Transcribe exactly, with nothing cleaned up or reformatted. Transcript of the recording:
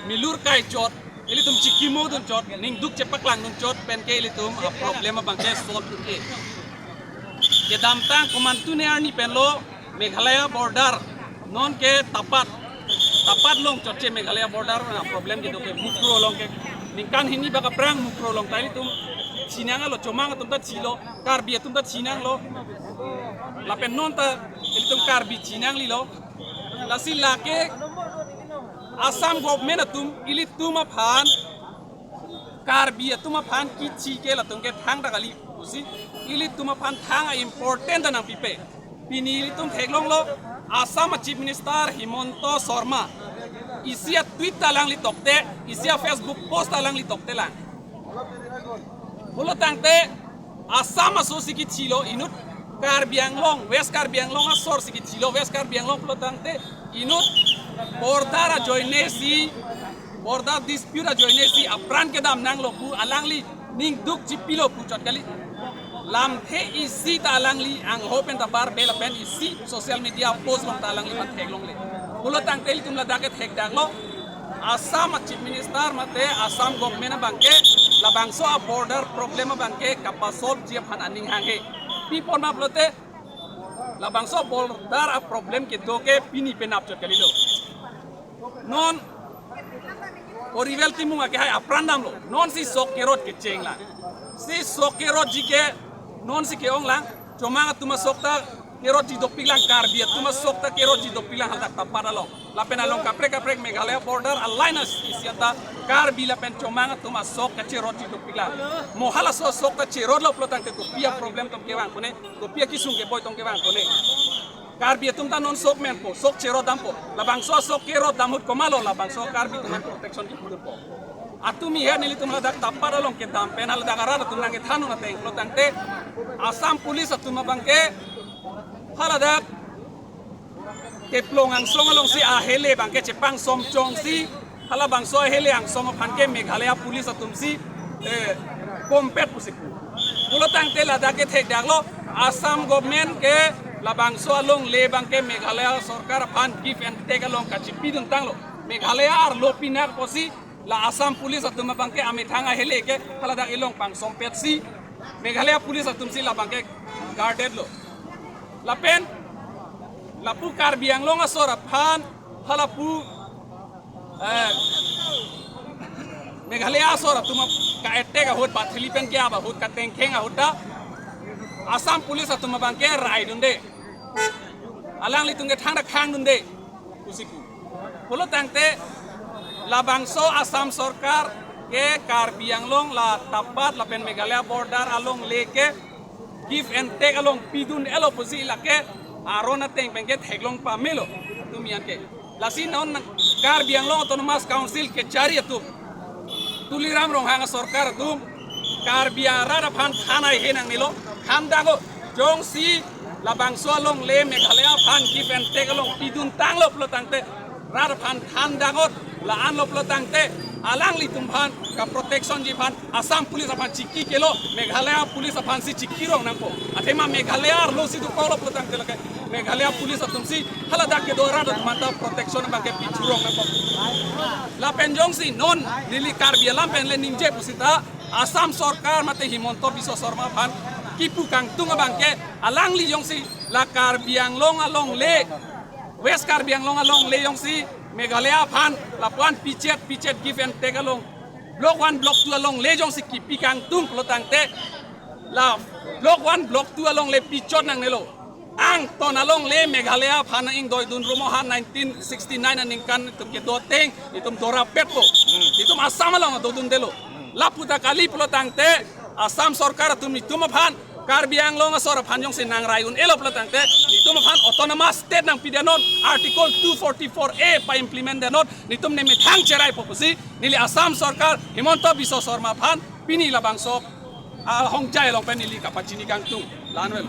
milur kai chot, ilitum chikimo dun chot, ningduk chepaklang dun chot pen ke ilitum a problem abang ke solve ke. Kedamtang komantu ne arni pen lo Meghalaya border non ke Tapat, Tapat along chotche Meghalaya border a problem kedo ke Mukroh along ke. Ningkan hini bak aphrang Mukroh along ta ilitum chinang lo, Chomang atum ta chilo, Karbi atum ta chinang lo. Lapen non ta ilitum Karbi chinang lilo. Lasi lake Assam government atum ilitum aphan, Karbi atum aphan kichi ke latum ke thangta kali pusi, ilitum aphan thang a important ta nangpipe. Pini ilitum theklonglo, Assam a Chief Minister Himanta Sarma isi a tweet ta alangli tokte, isi a Facebook post ta alangli tokte lang. Pulo tangte Assam aso si kichilo, inut Karbi Anglong, West Karbi Anglong asor si kichilo, West Karbi Anglong pulo tangte inut border ajoine si, border dispute ajoine si apran kedam nanglo pu alangli ningduk chipilo pu chot kali. Lamthe isi ta alangli angho pen ta barbe lapen isi social media post along ta alangli aphan theklongle. Pulo tangte ilitum ladak ke thekdaklo, Assam a Chief Minister mate Assam government abang ke labangso a border problem abang ke kapasolve ji aphan aning hanghe. Pi apot ma pulote labangso border a problem kedo ke pini penap chot kalilo. Non Oriwel Timung akehai apran damlo. Non si sok kerot kecheng lang. Si sok kerot ji ke non si ke-ong lang. Chomang atum asok ta kerot ji dopik lang, Karbi atum asok ta kerot ji dopik lang hadak Tapat along. Lapen along kaprek kaprek Meghalaya border a line as isi anta Karbi lapen Chomang atum asok kacherot ji dopik lang. Mo halaso asok ta cherotlo pulo tangte kopi a problem atum kevang kone, kopi a kisung keboi atum kevang kone. Karbi atum ta non sok menpo, sok cherot dampo. Labangso asok kerot dam ahut komatlo labangso Karbi atum protection kipu dunpo. Atumi he nelitum ladak Tapat along kedam pen haladak arat atum nangkethan un ateng pulo tangte Assam Police atum abang ke haladak Keplong angsong along si ahele abang ke chepangsom chong si, halabangso ahele angsong aphan ke Meghalaya Police atum si, eh, kompet pusi pu. Pulo tangte ladak ke thekdaklo, Assam government ke labangso alongle abang ke Meghalaya sorkar aphan give and take along kachipidun tanglo. Meghalaya arlo pinak pusi la Assam Police atum abang ke amethang ahele ke haladak ilong pangsompet si, Meghalaya Police atum si labang ke guarded lo. Lapen lapu Karbi Anglong asor aphan, halapu, eh, Meghalaya asor atum ka-attack ahut, pathili pen ke-ap ahut, katengkheng ahut ta Assam Police atum abang ke rai dunde. Alanglitum ke thangta khang dunde pusi pu. Pulo tangte labangso Assam sorkar ke Karbi Anglong la Tapat lapen Meghalaya border alongle ke give and take along pidun-elo pusi lake aron ateng pen ke theklong pamelo atum yan ke. Lasi non Karbi Anglong Autonomous Council kechari atum, Tuliram Ronghang asorkar atum Karbi arat aphan than haihe nangnelo, than daklo. Jongsi labangso alongle Meghalaya aphan give and take along pidun tanglo pulo tangte, rat aphan than daklo, la-anlo pulo tangte alanglitum aphan ka protection ji aphan Assam Police aphan chiki kelo, Meghalaya Police aphan si chiki rong nangpo. Athema Meghalaya arlo si dokoklo pulo tangte lake Meghalaya Police atum si haladak kedo arat atum anta protection abang ke pichurong nangpo. Lapen jongsi non neli Karbi alam pen le ningje pusita Assam sorkar mate Himanta Biswa Sarma aphan kipu kangtung abang ke alangli jongsi la Karbi Anglong alongle, West Karbi Anglong alongle jongsi Meghalaya aphan lapu-an pichet pichet give and take along Block one, Block two alongle jongsi kipi kangtung pulo tangte la Block one, Block two alongle pichot nangnelo. Angton alongle Meghalaya aphan ingdoidun rumo ha nineteen sixty-nine aningkan itum kedo ateng, itum dorapetpo. Itum Assam along dodundelo. Lapu ta kali pulo tangte Assam sorkar atum itum aphan, Karbi Anglong asor aphan jongsi nang rai un-elo pulo tangte itum aphan autonomous state nangpidet non, Article two forty-four A pa-implement det non, netum nemethang cheraipo pusi neli Assam sorkar Himanta Biswa Sarma aphan pini labangso ahongjai along pen neli kapachini kangtung. La-anlo.